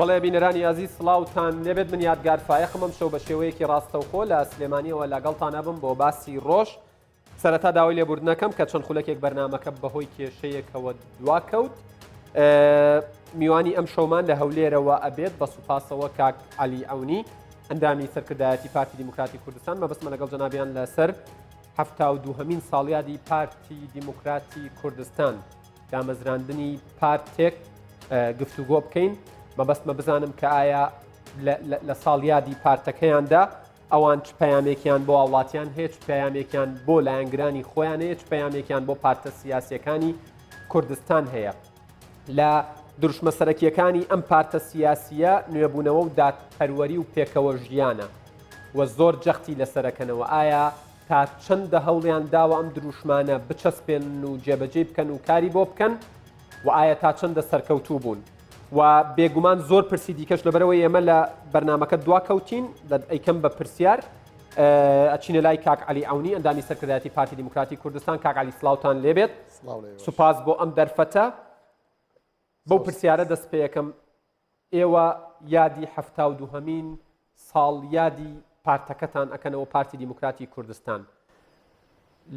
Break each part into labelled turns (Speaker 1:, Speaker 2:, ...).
Speaker 1: بەڵێ بینەرانی ئازیز سڵاوتان لێبێت من یادگار فایەقم ئەم شەو بە شێوەیەکی ڕاستەوخۆ لە سلێمانیەوە لەگەڵتان ئەبم بۆ باسی ڕۆژ سەرەتا داوای لێبوردنەکەم کە چەند خولەکێک بەرنمەکە بەهۆی کێشەیەکەوە دواکەوت میوانی ئەم شەومان لە هەولێرەوە ئەبێت بە سوپاسەوە کاک عەلی عەونی ئەندامی سەرکردایەتی پارتی دیموکراتی کوردستان مەبەستمە لەگەڵ جەنابیان لەسەر هەفتا و دووهەمین ساڵیادی پارتی دیموکراتی کوردستان دامەزراندنی پارتێک گفتوگۆ بکەین مەبەستمە بزانم کە ئایا لە ساڵیادی پارتەکەیاندا ئەوان چ پەیامێکیان بۆ هاوڵاتیان هەیە چ پەیامێکیان بۆ لایەنگرانی خۆیان هەیە چ پەیامێکیان بۆ پارتە سیاسیەکانی کوردستان هەیە لە دروشمە سەرەکیەکانی ئەم پارتە سیاسیە نوێبوونەوە و دادپەروەری و پێکەوە ژیانە و زۆر جەختی لەسەرەکەنەوە ئایا تا چەندە هەوڵیان داوە ئەم دروشمانە بچەسپێنن و جێبەجێی بکەن و کاری بۆ بکەن و ئایا تا چەندە سەرکەوتوو بوون و بێگومان زۆر پرسی دیکەش لەبەرەوەی ئێمە لە بەرنمەکە دوا کەوتین ئەیکەم بە پرسیار ئەچینە لای کاک علی ئەونی ئەندامی سەرکردایەتی پارتی دیموکراتی کوردستان کاک علی سلااوان لێبێت سوپاس بۆ ئەم دەرفەتە بەو پرسیارە دەست پێەکەم ئێوە یادی حەفتا و دووهەمین ساڵیادی پارتەکەتان ئەکەنەوە پارتی دیموکراتی کوردستان.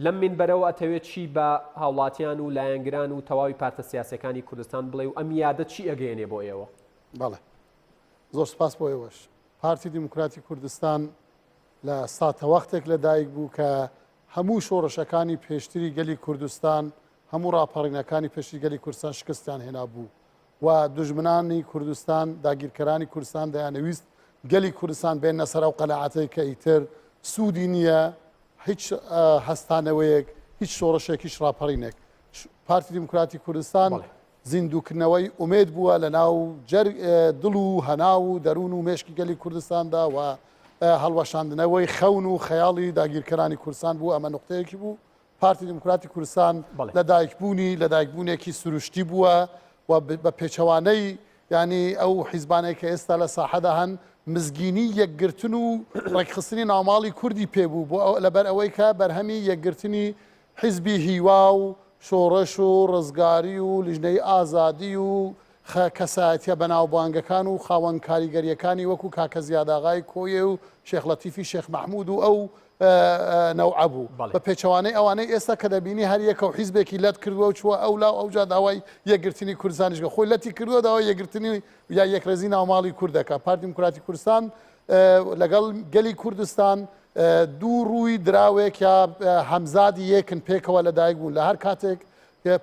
Speaker 1: لەم مینبەرەوە ئەتەوێ چی بە هاوڵاتیان و لایەنگران و تەواوی پارتە سیاسیەکانی کوردستان بڵێ و ئەم یادە چی ئەگەیەنێ بۆ ئێوە؟
Speaker 2: بەڵێ زۆر سپاس بۆ ئێوەش. پارتی دیموکراتی کوردستان لە ساتەوەختێک لەدایک بوو کە هەموو شۆڕشەکانی پێشتری گەلی کوردستان، هەموو ڕاپەڕینەکانی پێشتری گەلی کوردستان شکستیان هێنابوو. و دوژمنانی کوردستان، داگیرکەرانی کوردستان دەیانەویست گەلی کوردستان بێننە سەر ئەو قەناعەتەی کە ئیتر سوودی نییە هیچ هەستانەوەیەک، هیچ شۆڕشێک، هیچ ڕاپەڕینێک. پارتی دیموکراتی کوردستان زیندووکردنەوەی ئومێد بووە لە ناو دڵ و هەناو و دەروون و مێشکی گەلی کوردستاندا و هەڵوەشاندنەوەی خەون و خەیاڵی داگیرکەرانی کوردستان بوو، ئەمە نوقتەیەکی بوو. پارتی دیموکراتی کوردستان لەدایکبوونی لەدایکبوونێکی سروشتی بووە و بە پێچەوانەی ینی ئەو حیزبانەی کە ئێستا لە ساحەدا هەن مزگینی یەکگرتن و ڕێکخستنی ناوماڵی کوردی پێبوو بۆ لەبەر ئەوەی کە بەرهەمی یەکگرتنی حیزبی هیوا و شۆڕش و ڕزگاری و لیژنەی ئازادی و کەسایەتیە بەناوبانگەکان و خاوەن کاریگەریەکانی وەکو کاکە زیاداغای کۆیێ و شێخ لەتیفی شێخ مەحمود و ئەو نەوعە بوو. بە پێچەوانەی ئەوانەی ئێستا کە دەبینی هەر یەکە و حیزبێکی لەت کردووە و چووە ئەولا و ئەوجا داوای یەکگرتنی کوردستانیش کە خۆی لەتی کردووە داوای یەکگرتنی یا یەکڕێزی ناوماڵی کورد دەکات. پارتی دیموکراتی کوردستان لەگەڵ گەلی کوردستان دوو ڕووی دراوێک یا هەمزادی یەکن پێکەوە لەدایک بوون لە هەر کاتێک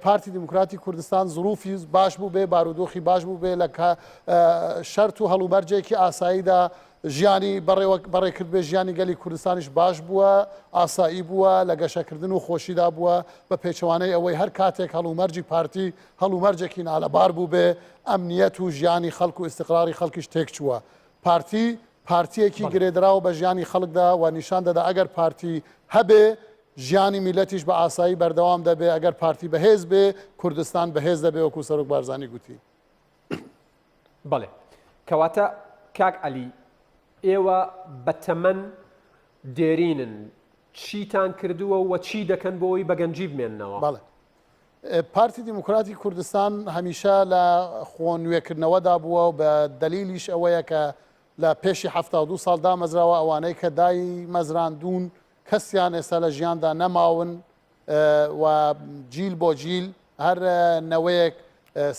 Speaker 2: پارتی دیموکراتی کوردستان زروفی باش بووبێ، بارودۆخی باش بووبێ، لە شەرت و هەڵومەرجێکی ئاساییدا ژیانی بەڕێ کردبێ، ژیانی گەلی کوردستانیش باش بووە، ئاسایی بووە، لە گەشەکردن و خۆشیدا بووە، بە پێچەوانەی ئەوەی هەر کاتێک هەڵومەرجی پارتی هەڵومەرجێکی نالەبار بووبێ، ئەمنیەت و ژیانی خەڵک و ئیستقراری خەڵکیش تێکچووە. پارتی پارتییەکی گرێدراوە بە ژیانی خەڵکدا و نیشان دەدا ئەگەر پارتی هەبێ، ژیانی میللەتیش بە ئاسایی بەردەوام دەبێ، ئەگەر پارتی بەهێز بێ، کوردستان بەهێز دەبێ وەکو سەرۆک بارزانی گوتی.
Speaker 1: بەڵێ. کەواتە کاک عەلی ئێوە بە تەمەن دێرینن، چیتان کردووە و چی دەکەن بۆ ئەوەی بە گەنجی بمێننەوە؟
Speaker 2: بەڵێ. پارتی دیموکراتی کوردستان هەمیشە لە خۆ نوێکردنەوەدا بووە و بە دەلیلیش ئەوەیە کە لە پێشی 72 ساڵ دامەزراوە ئەوانەی کە دایمەزراندوون کەسیان ئێستا لە ژیاندا نەماون و جیل بۆ جیل هەر نەوەیەک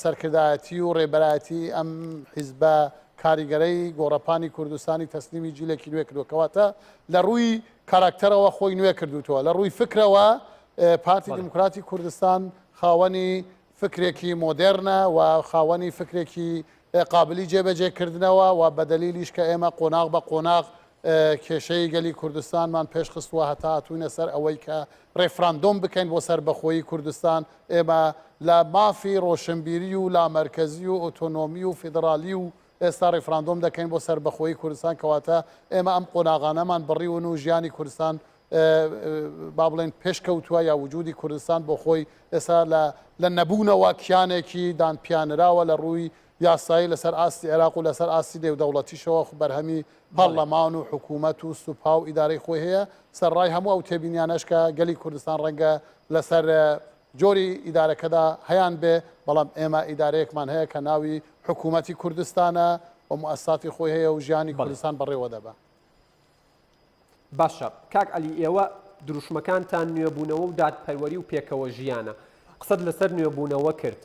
Speaker 2: سەرکردایەتی و ڕێبەرایەتی ئەم حیزبە کاریگەرەی گۆڕەپانی کوردستانی تەسلیمی جیلێکی نوێ کردووە کەواتە لە ڕووی کاراکتەرەوە خۆی نوێ کردوتەوە لە ڕووی فکرەوە پارتی دیموکراتی کوردستان خاوەنی فکرێکی مۆدێرنە و خاوەنی فکرێکی قابلی جێبەجێکردنەوە و بە دەلیلیش کە ئێمە قۆناغ بە قۆناغ کێشەی گەلی کوردستانمان پێشخستووە هەتا هاتووینە سەر ئەوەی کە ڕێفراندۆم بکەین بۆ سەربەخۆیی کوردستان، ئێمە لە مافی ڕۆشنبیری و لامەرکەزی و ئۆتۆنۆمی و فیدڕالی و ئێستا ڕیفراندۆم دەکەین بۆ سەربەخۆیی کوردستان، کەواتە ئێمە ئەم قۆناغانەمان بڕیون و ژیانی کوردستان با بڵێین پێشکەوتووە یا وجودی کوردستان بۆ خۆی ئێستا لە لە نەبوونەوە کیانێکی دانپیانراوە لە ڕووی یاسایی لەسەر ئاستی عێراق و لەسەر ئاستی نێودەوڵەتیشەوە بەرهەمی پەڕلەمان و حکوومەت و سوپا و ئیدارەی خۆی هەیە، سەرەڕای هەموو ئەو تێبینیانەش کە گەلی کوردستان ڕەنگە لەسەر جۆری ئیدارەکەدا هەیان بێ، بەڵام ئێمە ئیدارەیەکمان هەیە کە ناوی حکوومەتی کوردستانە. و موئەسساتی خۆی هەیە و ژیانی کوردستان بەڕێوە دەبا.
Speaker 1: باشە کاک عەلی ئێوە دروشمەکانتان نوێبوونەوە و دادپەروەری و پێکەوە ژیانە قسەت لەسەر نوێبوونەوە کرد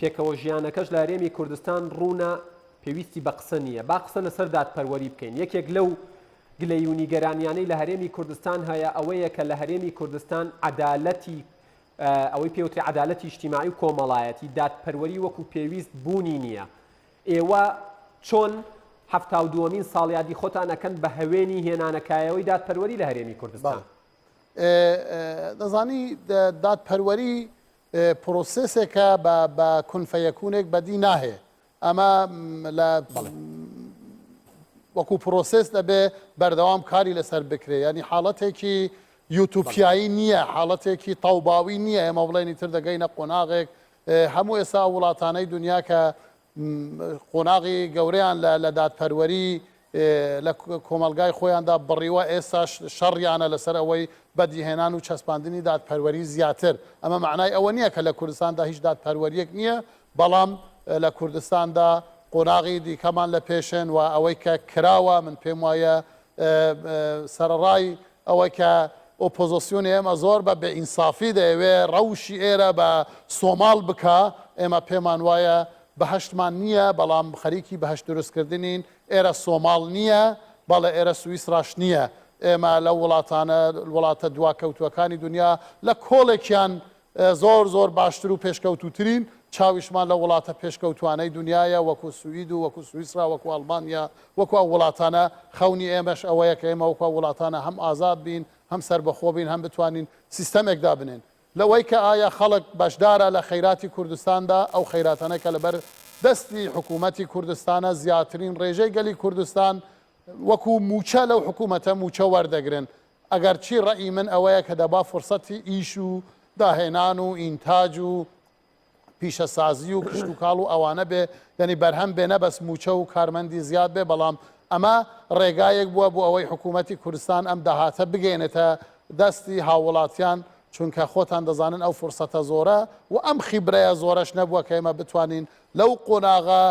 Speaker 1: پێکەوە ژیانەکەش لە هەرێمی کوردستان ڕوونە پێویستی بە قسە نییە با قسە لەسەر دادپەروەری بکەین یەکێک لەو گلەی و نیگەرانیانەی لە هەرێمی کوردستان هەیە ئەوەیە کە لە هەرێمی کوردستان عەدالەتی ئەوەی پێوتری عەدالەتی ئیجتیماعی و کۆمەڵایەتی دادپەروەری وەکو پێویست بوونی نییە ئێوە چۆن 72مین ساڵیادی خۆتان ئەکەن بە هەوێنی هێنانەکایەوەی دادپەروەری لە هەرێمی کوردستان؟
Speaker 2: دەزانی دادپەروەری پرۆسێسێکە بە بە کون فەیەکونێک بەدی ناهێ ئەمە لە وەکو پرۆسێس دەبێ بەردەوام کاری لەسەر بکرێ ینی حاڵەتێکی یوتوپیایی نییە حاڵەتێکی تەوباوی نییە ئێمە بڵێنی تر دەگەینە قۆناغێک هەموو ئێستا وڵاتانەی دنیا کە قۆناغی گەورەیان لە دادپەروەری لە کۆمەڵگای خۆیاندا بڕیوە، ئێستاش شەڕیانە لەسەر ئەوەی بەدیهێنان و چەسپاندنی دادپەروەری زیاتر. ئەمە مەعنای ئەوە نییە کە لە کوردستاندا هیچ دادپەروەرییەک نییە، بەڵام لە کوردستاندا قۆناغی دیکەمان لە پێشن و ئەوەی کە کراوە من پێم وایە سەرەڕای ئەوەی کە ئۆپۆزۆسیۆنی ئێمە زۆر بە بێ ئینسافی دەیەوێ ڕەوشی ئێرە بە سۆماڵ بکا، ئێمە پێمان وایە بەهەشتمان نییە، بەڵام خەریکی بەهەشت دروستکردنین، ئێرە سۆماڵ نییە، بەڵێ ئێرە سویسراش نییە، ئێمە لەو وڵاتانە، وڵاتە دواکەوتووەکانی دونیا لە کۆڵێکیان زۆر زۆر باشتر و پێشکەوتووترین، چاویشمان لەو وڵاتە پێشکەوتووانەی دونیایە وەکو سوید و وەکو سویسرا وەکو ئەڵمانیا وەکو ئەو وڵاتانە، خەونی ئێمەش ئەوەیە کە ئێمە وەکو ئەو وڵاتانە هەم ئازاد بین، هەم سەربەخۆ بین، هەم بتوانین سیستەمێک دابنێن. لەوەی کە ئایا خەڵک بەشدارە لە خەیراتی کوردستاندا، ئەو خەیراتانە کە لەبەر دەستی حکوومەتی کوردستانە، زیاترین ڕێژەی گەلی کوردستان وەکوو مووچە لەو حکوومەتە مووچە وەردەگرن. ئەگەرچی ڕەئی من ئەوەیە کە دەبا فرسەتی ئیش و داهێنان و ئینتاج و پیشەسازی و کشتوکاڵ و ئەوانە بێ، یانی بەرهەم بێ نە بەس مووچە و کارمەندی زیاد بێ، بەڵام ئەمە ڕێگایەک بووە بۆ ئەوەی حکوومەتی کوردستان ئەم داهاتە بگەیەنێتە دەستی هاووڵاتیان، چونکە خۆتان دەزانن ئەو فرسەتە زۆرە و ئەم خیبرەیە زۆرەش نەبووە کە ئێمە بتوانین لەو قۆناغە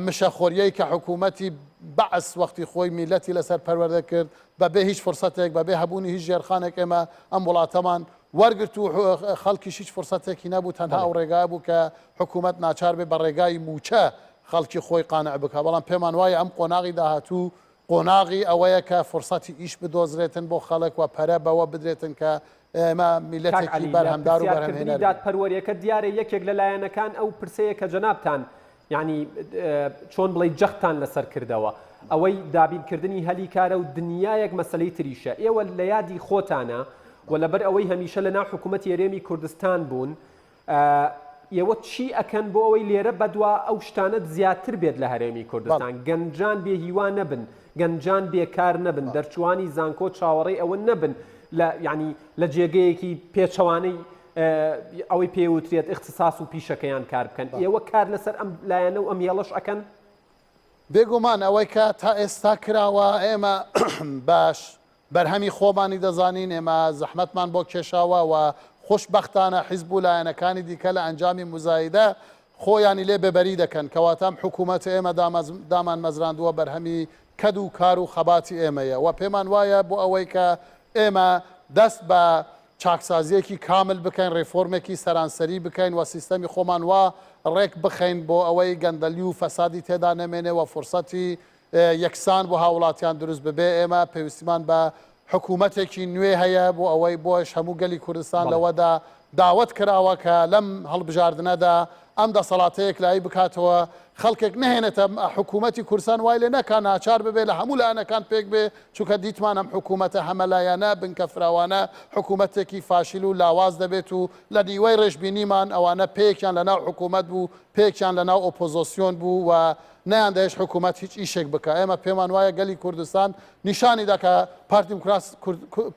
Speaker 2: مشەخۆریەی کە حکوومەتی بەعس وەختی خۆی میللەتی لەسەر پەروەردە کرد بەبێ هیچ فرسەتێک بەبێ هەبوونی هیچ ژێرخانێک ئێمە ئەم وڵاتەمان وەرگرت و خەڵکیش هیچ فرسەتێکی نەبوو تەنها ئەو ڕێگایە بوو کە حکوومەت ناچار بێ بە ڕێگای مووچە خەڵکی خۆی قانع بکا بەڵام پێمان وایە ئەم قۆناغی داهاتوو قۆناغی ئەوەیە کە فرسەتی ئیش بدۆزرێتن بۆ خەڵک و پەرە بەوە بدرێتن کە ئێمە
Speaker 1: کاک
Speaker 2: میللەتێکی
Speaker 1: عەلی، لە
Speaker 2: بەرهەمدار و
Speaker 1: پرسیارکردنی
Speaker 2: بەرهەمهێنەر بین.
Speaker 1: دادپەروەریەکە دیارە یەکێک لە لایەنەکان ئەو پرسەیە کە جەنابتان یانی چۆن بڵێی جەختتان لەسەر کردەوە ئەوەی دابینکردنی هەلی کارە و دنیایەک مەسەلەی تریشە ئێوە لە یادی خۆتانە و لەبەر ئەوەی هەمیشە لە ناو حکوومەتی هەرێمی کوردستان بوون ئێوە چی ئەکەن بۆ ئەوەی لێرە بەدوا ئەو شتانە زیاتر بێت لە هەرێمی کوردستان گەنجان بێ هیوا نەبن گەنجان بێکار نەبن دەرچوانی زانکۆ چاوەڕێی ئەوە نەبن لە یعنی لە جێگەیەکی پێچەوانەی ئەوەی پێوترێت اختصاص و پیشەکەیان کار بکەن ئێوە کار لەسەر ئەم لایەنە و ئەم هێڵەش ئەکەن؟
Speaker 2: بێگومان ئەوەی کە تا ئێستا کراوە ئێمە باش بەرهەمی خۆمانی دەزانین، ئێمە زەحمەتمان بۆ کێشاوە و خۆشبەختانە حیزب و لایەنەکانی دیکە لە ئەنجامی موزایدە خۆیانی لێ بێبەری دەکەن، کەواتە ئەم حکوومەتە ئێمە دامانمەزراندووە بەرهەمی کەد و کار و خەباتی ئێمەیە و پێمان وایە بۆ ئەوەی کە ئێمە دەست بە چاکسازییەکی کامل بکەین، ڕێفۆرمێکی سەرانسەری بکەین و سیستەمی خۆمان وا ڕێک بخەین بۆ ئەوەی گەندەلی و فەسادی تێدا نەمێنێ و فرسەتی یەکسان بۆ هاوڵاتیان دروست ببێ، ئێمە پێویستیمان بە حکوومەتێکی نوێ هەیە بۆ ئەوەی بۆش هەموو گەلی کوردستان لەوەدا داوەت کراوە کە لەم هەڵبژاردنەدا ئەم دەسەڵاتە یەکلایی بکاتەوە، خەڵکێک نەهێنێتە حکوومەتی کوردستان وای لێ نەکا ناچار ببێ لە هەموو لایەنەکان پێک بێ، چونکە دیتمان ئەم حکوومەتە هەمەلایەنە بنکە فراوانە حکوومەتێکی فاشیل و لاواز دەبێت و لە نیوەی ڕێژبینیمان ئەوانە پێیەکیان لەناو حکوومەت بوو پێیەکیان لەناو ئۆپۆزۆسیۆن بوو و نەیاندەهێشت حکوومەت هیچ ئیشێک بکا. ئێمە پێمان وایە گەلی کوردستان نیشانی دا کە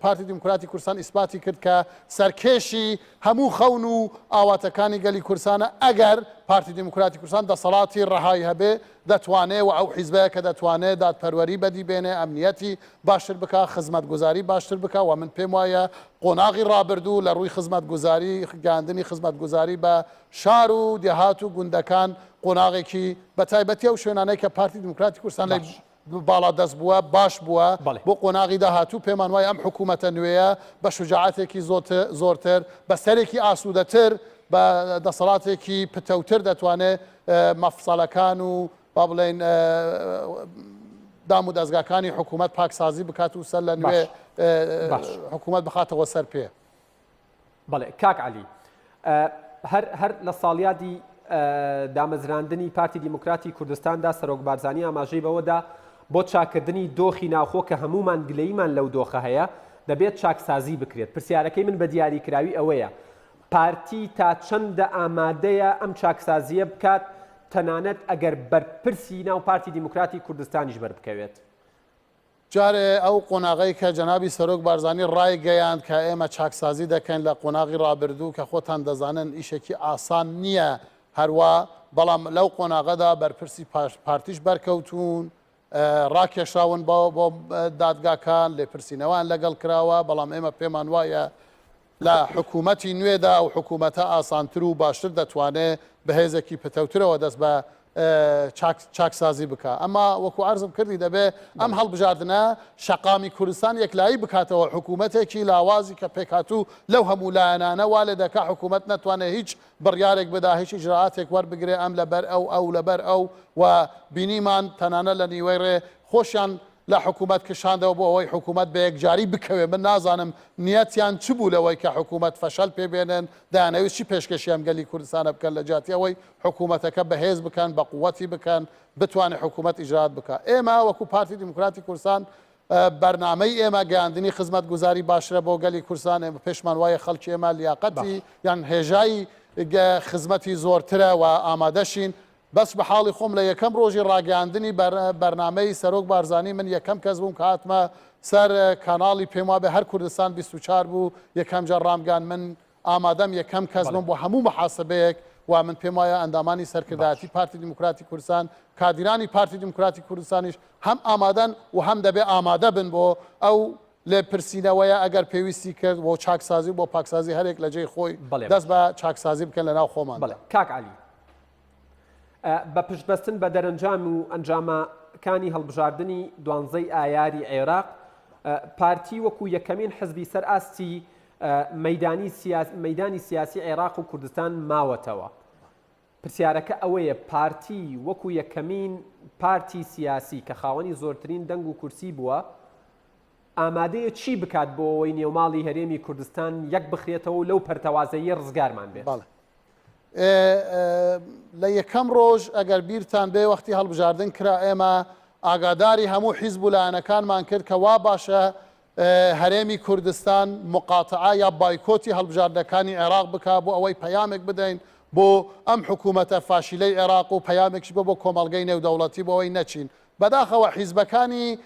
Speaker 2: پارتی دیموکراتی کوردستان ئیسپاتی کرد کە سەرکێشی. هەموو خەون و ئاواتەکانی گەلی کوردستانە، ئەگەر پارتی دیموکراتی کوردستان دەسەڵاتی ڕەهای هەبێ دەتوانێ و ئەو حیزبەیە کە دەتوانێ دادپەروەری بەدی بێنێ، ئەمنیەتی باشتر بکا، خزمەتگوزاری باشتر بکا و من پێم وایە قۆناغی ڕابردوو لە ڕووی خزمەتگوزاری، گەیاندنی خزمەتگوزاری بە شار و دێهات و گوندەکان قۆناغێکی بە تایبەتی ئەو شوێنانەی کە پارتی دیموکراتی کوردستان لێی
Speaker 1: باش.
Speaker 2: باڵادەست بووە باش بووە
Speaker 1: بەڵێ.
Speaker 2: بۆ قۆناغی داهاتوو پێمان وایە ئەم حکوومەتە نوێیە بە شوجاعەتێکی زۆرتر، بە سەرێکی ئاسوودەتر، بە دەسەڵاتێکی پتەوتر دەتوانێ مەفسەلەکان و با بڵێین دام و دەزگاکانی حکوومەت پاکسازی بکات و سەر لە نوێ
Speaker 1: باش.
Speaker 2: حکوومەت بخاتەوە سەر پێ.
Speaker 1: بەڵێ کاک عەلی هەر هەر لە ساڵیادی دامەزراندنی پارتی دیموکراتی کوردستاندا سەرۆک بارزانی ئاماژەی بەوەدا بۆ چاکردنی دۆخی ناوخۆ کە هەمومان گلەیمان لەو دۆخە هەیە دەبێت چاکسازی بکرێت پرسیارەکەی من بە دیاریکراوی ئەوەیە پارتی تا چەندە ئامادەیە ئەم چاکسازیە بکات تەنانەت ئەگەر بەرپرسی ناو پارتی دیموکراتی کوردستانیش بەربکەوێت؟
Speaker 2: جارێ ئەو قۆناغەی کە جەنابی سەرۆک بارزانی ڕایگەیاند کە ئێمە چاکسازی دەکەین لە قۆناغی ڕابردوو کە خۆتان دەزانن ئیشێکی ئاسان نییە هەروا بەڵام لەو قۆناغەدا بەرپرسی پارتیش بەرکەوتوون ڕاکێشراون بۆ دادگاکان لێپرسینەوەیان لەگەڵ کراوە بەڵام ئێمە پێمان وایە لە حکوومەتی نوێدا ئەو حکوومەتە ئاسانتر و باشتر دەتوانێ بە هێزێکی پتەوترەوە دەست بە چاکسازی بکا. ئەما وەکو عەرزم کردی دەبێ ئەم هەڵبژاردنە شەقامی کوردستان یەکلایی بکاتەوە، حکوومەتێکی لاوازی کە پێکهاتوو لەو هەموو لایەنانە وا لێ دەکا حکوومەت نەتوانێ هیچ بڕیارێک بدا، هیچ ئیجرائاتێک وەربگرێ ئەم لەبەر ئەو، ئەو لەبەر ئەو و بینیمان تەنانەت لە نیوەی ڕێ خۆشیان لە حکومەت کشاندەوە بۆ ئەوەی حکومەت بە یەکجاری بکەوێ، من نازانم نیەتیان چ بوو لەوەی کە حکومەت فەشەل پێ بێنن، دەیانەویست چی پێشکەشی ئەم گەلی کوردستانە بکەن لە جیاتی ئەوەی حکومەتەکە بەهێز بکەن، بە قوەتی بکەن، بتوانێ حکومەت ئیجرائات بکا. ئێمە وەکو پارتی دیموکراتی کوردستان بەرنامەی ئێمە گەیاندنی خزمەتگوزاری باشترە بۆ گەلی کوردستان، ئێمە پێشمان وایە خەڵکی ئێمە لیاقەتی
Speaker 1: باش.
Speaker 2: یان هێژای خزمەتی زۆرترە و ئامادەشین بەس بە حاڵی خۆم لە یەکەم ڕۆژی ڕاگەیاندنی بەرنامەی سەرۆک بارزانی من یەکەم کەس بووم کە هاتمە سەر کاناڵی پێم وابێ هەر کوردستان 24 بوو یەکەم جار ڕامگەیاند من ئامادەم یەکەم کەس بم بۆ هەموو محاسبەیەک و من پێم وایە ئەندامانی سەرکردایەتی پارتی دیموکراتی کوردستان کادیرانی پارتی دیموکراتی کوردستانیش هەم ئامادەن و هەم دەبێ ئامادە بن بۆ ئەو لێپرسینەوەیە ئەگەر پێویستی کرد بۆ چاکسازی و بۆ پاکسازی هەرێک لە جێی خۆی دەست بە چاکسازی بکەن لە ناو خۆماندا.
Speaker 1: کاک عەلی بە پشتبەستن بە دەرەنجام و ئەنجامەکانی هەڵبژاردنی دوانزەی ئایاری عێراق، پارتی وەکو یەکەمین حزبی سەر ئاستی مەیدانی سیاسی عێراق و کوردستان ماوەتەوە. پرسیارەکە ئەوەیە پارتی وەکو یەکەمین پارتی سیاسی کە خاوەنی زۆرترین دەنگ و کورسی بووە، ئامادەیە چی بکات بۆ ئەوەی نێوماڵی هەرێمی کوردستان یەک بخرێتەوە و لەو پەرتەوازەییە ڕزگارمان بێت؟
Speaker 2: بەڵێ. لە یەکەم ڕۆژ ئەگەر بیرتان بێ وەختی هەڵبژاردن کرا ئێمە ئاگاداری هەموو حیزب و لایەنەکانمان کرد کە وا باشە هەرێمی کوردستان مقاتعە یا بایکۆتی هەڵبژاردنەکانی عێراق بکا بۆ ئەوەی پەیامێک بدەین بۆ ئەم حکوومەتە فاشیلەی عێراق و پەیامێکیش بۆ بۆ کۆمەڵگەی نێودەوڵەتی بۆ ئەوەی نەچین بەداخەوە حیزبەکانی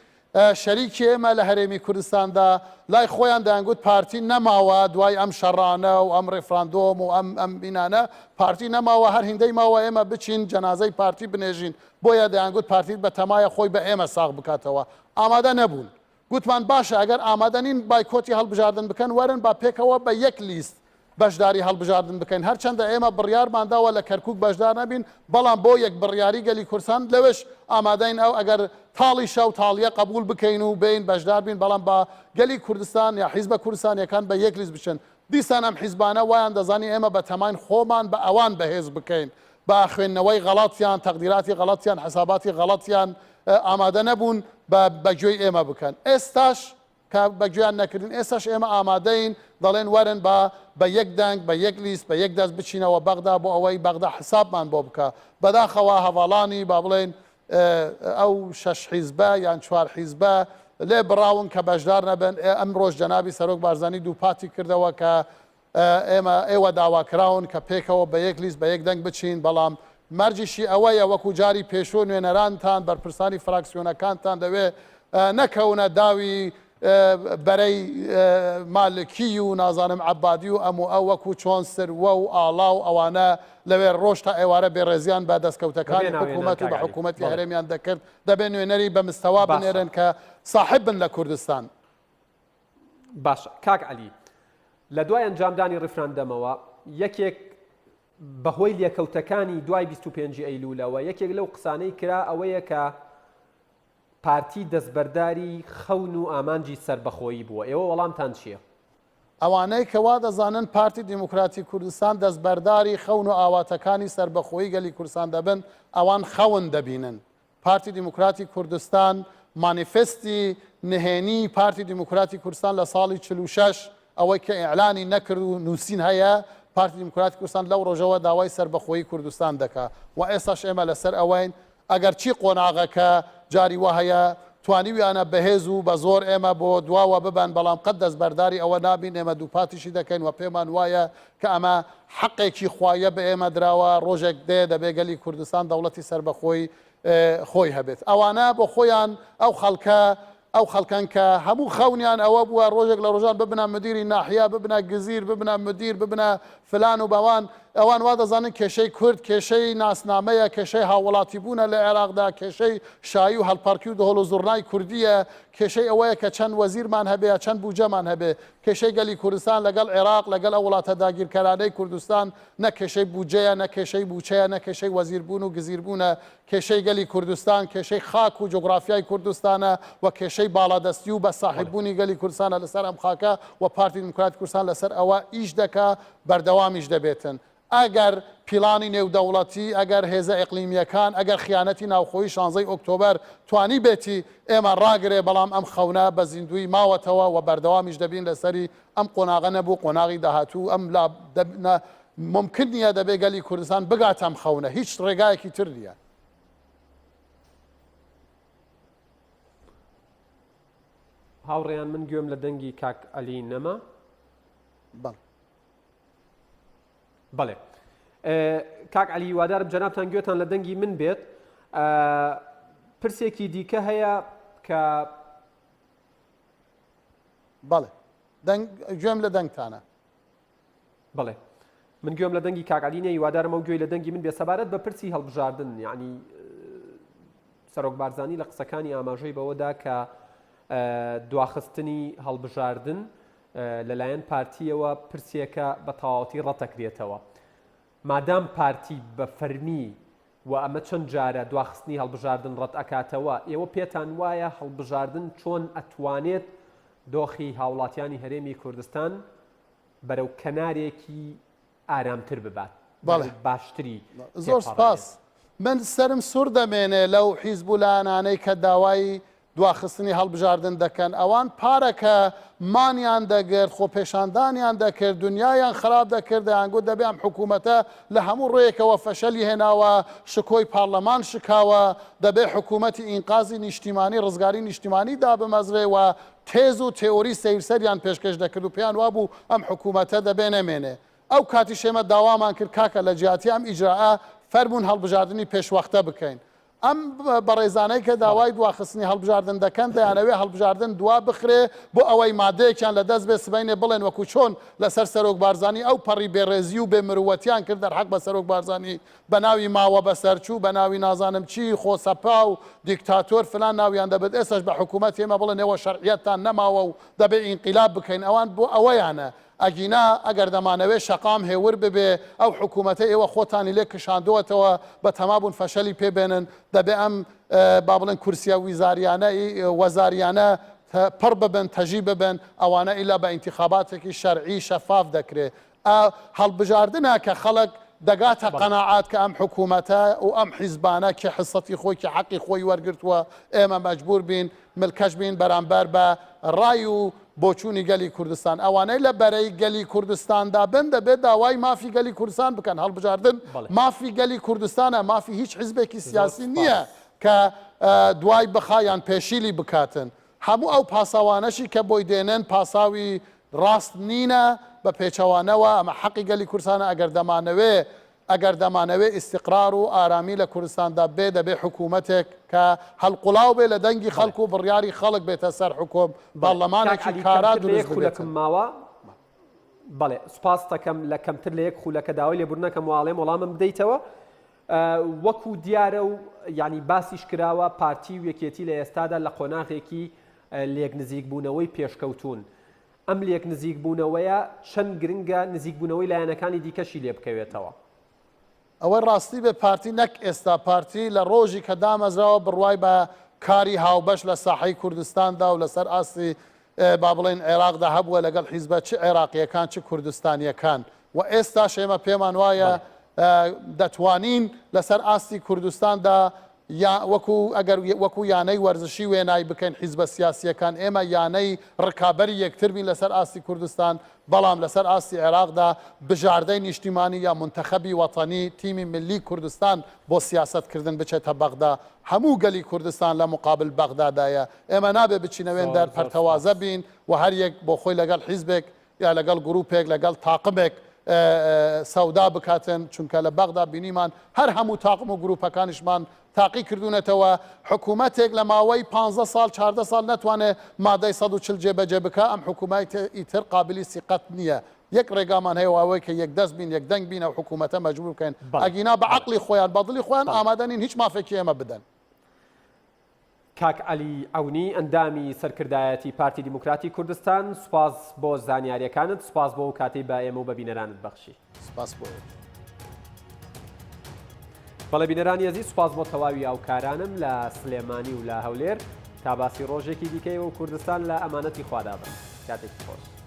Speaker 2: شەریکی ئێمە لە هەرێمی کوردستاندا لای خۆیان دەیانگوت پارتی نەماوە دوای ئەم شەڕانە و ئەم ڕیفراندۆم و ئەم ئەم بینانە پارتی نەماوە هەر هیندەی ماوە ئێمە بچین جەنازەی پارتی بنێژین بۆیە دەیانگوت پارتی بە تەمایە خۆی بە ئێمە ساغ بکاتەوە ئامادە نەبوون گوتمان باشە ئەگەر ئامادە نین بایکۆتی هەڵبژاردن بکەن وەرن با پێکەوە بە یەک لیست بەشداری هەڵبژاردن بکەین، هەرچەندە ئێمە بڕیارمان داوە لە کەرکوک بەشدار نەبین، بەڵام بۆ یەک بڕیاری گەلی کوردستان لەوێش ئامادەین ئەو ئەگەر تاڵیشە و تاڵیە قبوڵ بکەین و بێین بەشدار بین، بەڵام با گەلی کوردستان یا حیزبە کوردستانیەکان بە یەک لیست بچن. دیسان ئەم حیزبانە وایان دەزانی ئێمە بەتەماین خۆمان بە ئەوان بەهێز بکەین، بە خوێندنەوەی غەڵەتیان، تەقدیراتی غەڵەتیان، حساباتی غەڵەتیان ئامادە نەبوون بە بەگوێی ئێمە بکەن. ئێستاش کە بە گوێیان نەکردین، ئێستاش ئێمە ئامادەین، دەڵێن وەرن با بە یەک دەنگ، بە یەک لیست، بە یەک دەست بچینەوە بەغدا بۆ ئەوەی بەغدا حسابمان بۆ بکا. بەداخەوە هەڤاڵانی با بڵێین ئەو شەش حیزبە یان چوار حیزبە لێ بڕاون کە بەشدار نەبن، ئەمڕۆش جەنابی سەرۆک بارزانی دووپاتی کردەوە کە ئێمە ئێوە داواکراون کە پێکەوە بە یەک لیست بە یەک دەنگ بچین، بەڵام مەرجیشی ئەوەیە وەکو جاری پێشوو نوێنەرانتان، بەرپرسانی فراکسیۆنەکانتان لەوێ نەکەونە داوی. بەرەی مالکی و نازانم عەبادی و ئەم و ئەو وەکو چۆن سروە و ئاڵا و ئەوانە لەوێ ڕۆژ تا ئێوارە بێڕێزیان بە دەستکەوتەکانی حکوومەت و بە حکوومەتی هەرێمیان دەکرد دەبێ نوێنەری بە مستەوا بنێرن کە ساحب بن لە کوردستان.
Speaker 1: باشە کاک عەلی لە دوای ئەنجامدانی ڕیفراندەمەوە یەکێک بەهۆی لێکەوتەکانی دوای 25 ئەیلولەوە یەکێک لەو قسانەی کرا ئەوەیە کە پارتی دەستبەرداری خەون و ئامانجی سەربەخۆیی بووە، ئێوە وەڵامتان چییە؟
Speaker 2: ئەوانەی کە وا دەزانن پارتی دیموکراتی کوردستان دەستبەرداری خەون و ئاواتەکانی سەربەخۆیی گەلی کوردستان دەبن، ئەوان خەون دەبینن. پارتی دیموکراتی کوردستان مانیفستی نهێنیی پارتی دیموکراتی کوردستان لە ساڵی 46 ئەوەی کە ئیعلانی نەکرد و نووسین هەیە، پارتی دیموکراتی کوردستان لەو ڕۆژەوە داوای سەربەخۆیی کوردستان دەکا و ئێستاش ئێمە لەسەر ئەوەین ئەگەرچی قۆناغەکە جاری وا هەیە توانیویانە بەهێز و بە زۆر ئێمە بۆ دواوە ببەن، بەڵام قەت دەستبەرداری ئەوە نابین، ئێمە دووپاتیشی دەکەین و پێمان وایە کە ئەمە حەقێکی خواییە بە ئێمە دراوە، ڕۆژێک دێ دەبێ گەلی کوردستان دەوڵەتی سەربەخۆی خۆی هەبێت. ئەوانە بۆ خۆیان ئەو خەڵکە ئەو خەڵکەن کە هەموو خەونیان ئەوە بووە ڕۆژێک لە ڕۆژان ببنە مدیری ناحیە، ببنە گزیر، ببنە مدیر، ببنە فلان و بەوان. ئەوان وا دەزانن کێشەی کورد کێشەی ناسنامەیە، کێشەی هاووڵاتیبوونە لە عێراقدا، کێشەی شایی و هەڵپەڕکی و دهۆڵ و زوڕنای کوردییە، کێشەی ئەوەیە کە چەند وەزیرمان هەبێ یا چەند بوجەمان هەبێ. کێشەی گەلی کوردستان لەگەڵ عێراق، لەگەڵ ئەو وڵاتە داگیرکەرانەی کوردستان نە کێشەی بودجەیە، نە کێشەی مووچەیە، نە کێشەی وەزیربوون و گزیربوونە، کێشەی گەلی کوردستان کێشەی خاک و جوگرافیای کوردستانە و کێشەی باڵادەستی و بە ساحیب بوونی گەلی کوردستانە لەسەر ئەم خاکە و پارتی دیموکراتی کوردستان لەسەر ئەوە ئیش دەکا بەردەوامیش دەبێتن. ئەگەر پیلانی نێودەوڵەتی، ئەگەر هێزە ئیقلیمییەکان، ئەگەر خیانەتی ناوخۆیی شانزەی ئۆکتۆبەر توانیبێتی ئێمە ڕاگرێ، بەڵام ئەم خەونە بە زیندوویی ماوەتەوە و بەردەوامیش دەبین لەسەری، ئەم قۆناغە نەبوو قۆناغی داهاتوو ئەم لا مومکن نییە دەبێ گەلی کوردستان بگاتە ئەم خەونە هیچ ڕێگایەکی تر نییە.
Speaker 1: هاوڕێیان من گوێم لە دەنگی کاک عەلی نەما.
Speaker 2: بەڵێ.
Speaker 1: بەڵێ کاک عەلی هیوادارم جەنابتان گوێتان لە دەنگی من بێت پرسێکی دیکە هەیە کە
Speaker 2: بەڵێ دەنگ گوێم لە دەنگتانە.
Speaker 1: بەڵێ من گوێم لە دەنگی کاک عەلی نیە هیوادارم ئەو گوێی لە دەنگی من بێ سەبارەت بە پرسی هەڵبژاردن یعنی سەرۆک بارزانی لە قسەکانی ئاماژەی بەوەدا کە دواخستنی هەڵبژاردن لەلایەن پارتیەوە پرسێکە بە تەواوەتی ڕەتەکرێتەوە مادام پارتی بە فەرمی و ئەمە چەند جارە دواخستنی هەڵبژاردن ڕەت ئەکاتەوە، ئێوە پێتان وایە هەڵبژاردن چۆن ئەتوانێت دۆخی هاوڵاتیانی هەرێمی کوردستان بەرەو کەنارێکی ئارامتر ببات،
Speaker 2: بەڵێ.
Speaker 1: بەرەو باشتری
Speaker 2: زۆر سپاس.
Speaker 1: تێپەڕێنێت؟
Speaker 2: من سەرم سوڕ دەمێنێ لەو حیزب و لایەنانەی کە داوای دواخستنی هەڵبژاردن دەکەن، ئەوان پارەکە مانیان دەگرت، خۆپێشاندانیان دەکرد، دنیایان خراپ دەکرد، دەیانگوت دەبێ ئەم حکوومەتە لە هەموو ڕوویەکەوە فەشەلی هێناوە، شکۆی پارلەمان شکاوە، دەبێ حکوومەتی ئینقازی نیشتیمانی، ڕزگاری نیشتیمانی دابمەزرێ و تێز و تێئۆری سەیرسەریان پێشکەش دەکرد و پێیان وابوو ئەم حکوومەتە دەبێ نەمێنێ. ئەو کاتیش ئێمە داوامان کرد کاکە لە جیاتی ئەم ئیجرائە فەرموون هەڵبژاردنی پێشوەختە بکەین. ئەم بەڕێزانەی کە داوای دواخستنی هەڵبژاردن دەکەن دەیانەوێ هەڵبژاردن دوا بخرێ بۆ ئەوەی مادەیەکیان لە دەست بێ سبەینێ بڵێن وەکو چۆن لەسەر سەرۆک بارزانی ئەو پەڕی بێڕێزی و بێ مروەتیان کرد دەرحەق بە سەرۆک بارزانی بە ناوی ماوە بەسەرچوو بە ناوی نازانم چی خۆسەپا و دیکتاتۆر فلان ناویان دەبرد ئێستاش بە حکوومەت ئێمە بڵێن ئێوە شەرعیەتتان نەماوە و دەبێ ئینقیلاب بکەین ئەوان بۆ ئەوەیانە ئەگینا ئەگەر دەمانەوێ شەقام هێور ببێ، ئەو حکوومەتەی ئێوە خۆتانی لێ کشاندووەتەوە بە تەما بوون فەشەلی پێ بێنن، دەبێ ئەم با بڵێن کورسییە ویزارییانە وەزارییانە پڕ ببن، تەژی ببن، ئەوانە ئیلا بە ئینتیخاباتێکی شەرعی شەفاف دەکرێ. ئە هەڵبژاردنە کە خەڵک دەگاتە قەناعەت کە ئەم حکوومەتە و ئەم حیزبانە کێ حسەتی خۆی کێ حەقی خۆی وەرگرتووە، ئێمە مەجبوور بین ملکەچ بین بەرامبەر بە ڕای و بۆچوونی گەلی کوردستان. ئەوانەی لە بەرەی گەلی کوردستاندا بن دەبێت داوای مافی گەلی کوردستان بکەن. هەڵبژاردن مافی گەلی کوردستانە، مافی هیچ حیزبێکی سیاسی نییە کە دوای بخا یان پێشیلی بکاتن. هەموو ئەو پاساوانەشی کە بۆی دێنن پاساوی ڕاست نینە، بە پێچەوانەوە ئەمە حەقی گەلی کوردستانە ئەگەر دەمانەوێ. ئەگەر دەمانەوێ ئیستیقرار و ئارامی لە کوردستاندا بێ دەبێ حکوومەتێک کە هەڵقوڵاو بێ لە دەنگی خەڵک و بڕیاری خەڵک بێتە سەر حوکم،
Speaker 1: بەڵێ کاک
Speaker 2: پارلەمانێکی
Speaker 1: عەلی
Speaker 2: کارا
Speaker 1: کەمتر لە یەک
Speaker 2: دروست
Speaker 1: خولەکم
Speaker 2: ببێتن.
Speaker 1: ماوە بەڵێ سوپاست دەکەم لە کەمتر لە یەک خولەکە داوای لێبوردن ئەکەم واڵێم وەڵامم بدەیتەوە وەکو دیارە و یعنی باسیش کراوە پارتی و یەکێتی لە ئێستادا لە قۆناغێکی لێک نزیکبوونەوەی پێشکەوتوون ئەم لێک نزیکبوونەوەیە چەند گرنگە نزیکبوونەوەی لایەنەکانی دیکەشی لێ بکەوێتەوە؟
Speaker 2: ئەوەی ڕاستی بێ پارتی نەک ئێستا پارتی لە ڕۆژی کە دامەزراوە بڕوای بە کاری هاوبەش لە ساحەی کوردستاندا و لەسەر ئاستی با بڵێین عێراقدا هەبووە لەگەڵ حیزبە چ عێراقییەکان چ کوردستانییەکان و ئێستاش ئێمە پێمان وایە دەتوانین لەسەر ئاستی کوردستاندا یا وەکو ئەگەر وەکو یانەی وەرزشی وێنای بکەین حیزبە سیاسییەکان ئێمە یانەی ڕکابەری یەکتر بین لەسەر ئاستی کوردستان بەڵام لەسەر ئاستی عێراقدا بژاردەی نیشتیمانی یا مونتەخەبی وەتەنی تیمی ملی کوردستان بۆ سیاسەت کردن بچێتە بەغدا هەموو گەلی کوردستان لە مقابل بەغدادایە ئێمە نابێ بچینە
Speaker 1: زۆر
Speaker 2: وێندەر
Speaker 1: زۆر
Speaker 2: پەرتەوازە
Speaker 1: سوپاس.
Speaker 2: بین و هەر یەک بۆ خۆی لەگەڵ حیزبێک یا لەگەڵ گروپێک لەگەڵ تاقمێک سەودا بکاتن چونکە لە بەغدا بینیمان هەر هەموو تاقم و گروپەکانیشمان تاقی کردوونەتەوە حکوومەتێک لە ماوەی 15 ساڵ 14 ساڵ نەتوانێت مادەی 140 جێبەجێ بکە ئەم حکوومەت ئیتر قابلی سیقەت نییە یەک ڕێگامان هەیە ئەوەی کە یەک دەست بین یەک دەنگ بین ئەو حکوومەتە مەجبور بکەین ئەگینا بە عەقڵی خۆیان بە دڵی خۆیان ئامادە نین هیچ مافێکی ئێمە بدەن.
Speaker 1: کاک عەلی عەونی ئەندامی سەرکردایەتی پارتی دیموکراتی کوردستان سوپاس بۆ زانیاریەکانت سوپاس بۆ ئەو کاتەی بە ئێمە و بە بینەرانت بەخشی.
Speaker 2: سوپاس بۆ ئێوە.
Speaker 1: بەڵێ بینەرانی ئەزیز سوپاس بۆ تەواوی هاوکارانم لە سلێمانی و لە هەولێر تا باسی ڕۆژێکی دیکەی و کوردستان لە ئەمانەتی خوادا بن کاتێکی خۆش.